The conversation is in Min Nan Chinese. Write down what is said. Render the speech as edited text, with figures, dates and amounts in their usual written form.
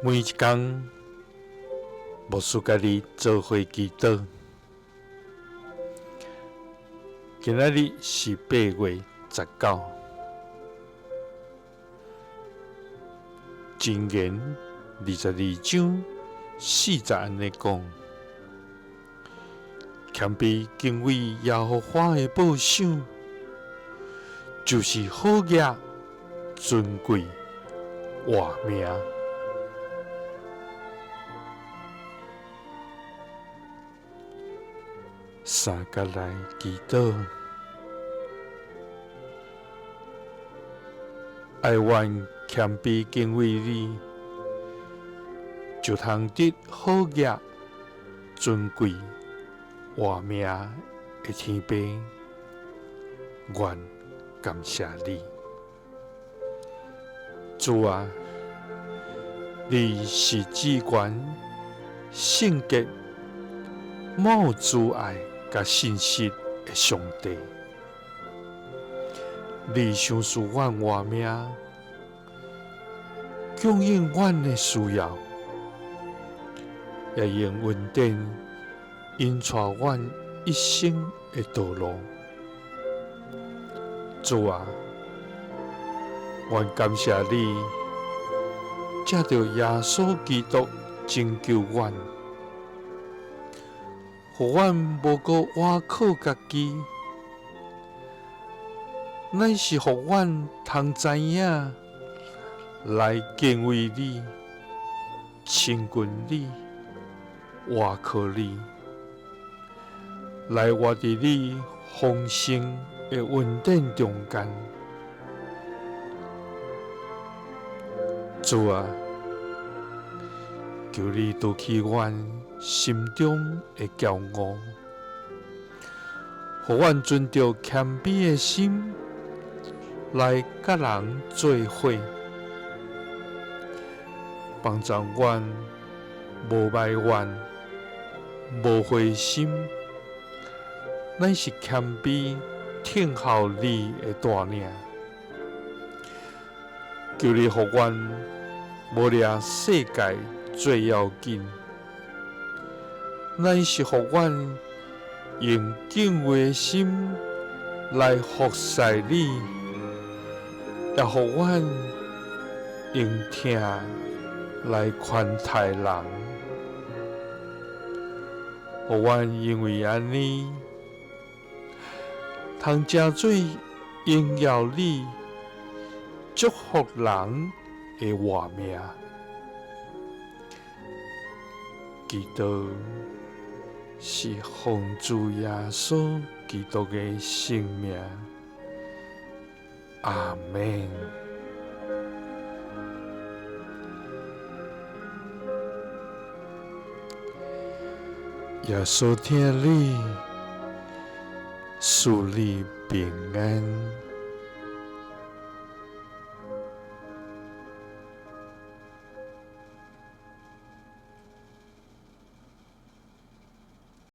每一工，牧师佮你做伙祈祷。今仔日是8月19，箴言22章4节按呢讲：谦卑敬畏耶和华的保守，就是好业、尊贵、活命。三角来祈祷，哀愿谦卑敬畏你，就通得好业、尊贵、活命的天父，愿感谢你，主啊，你是至悬、圣洁、满有慈爱佮信实的上帝，你赏赐阮活命，供应阮的需要，也用恩典引带阮一生的道路。主啊，阮感谢你，藉著耶稣基督拯救阮，予阮无阁倚靠家己，乃是予阮通知影来敬畏你、亲近你、倚靠你，来活伫你丰盛的恩典中间。主啊，求你除去阮心中的骄傲，予阮存著谦卑的心来佮人做伙，帮助阮无埋怨、无灰心，乃是谦卑听候你的带领。求你予阮无掠世界做要紧，乃是予阮用敬畏的心来服侍你，也予阮用疼来宽待人。予阮因为按呢，通成做荣耀你、祝福人的活命。祈祷是奉主耶稣基督的圣名，阿们。耶稣疼你，赐你平安。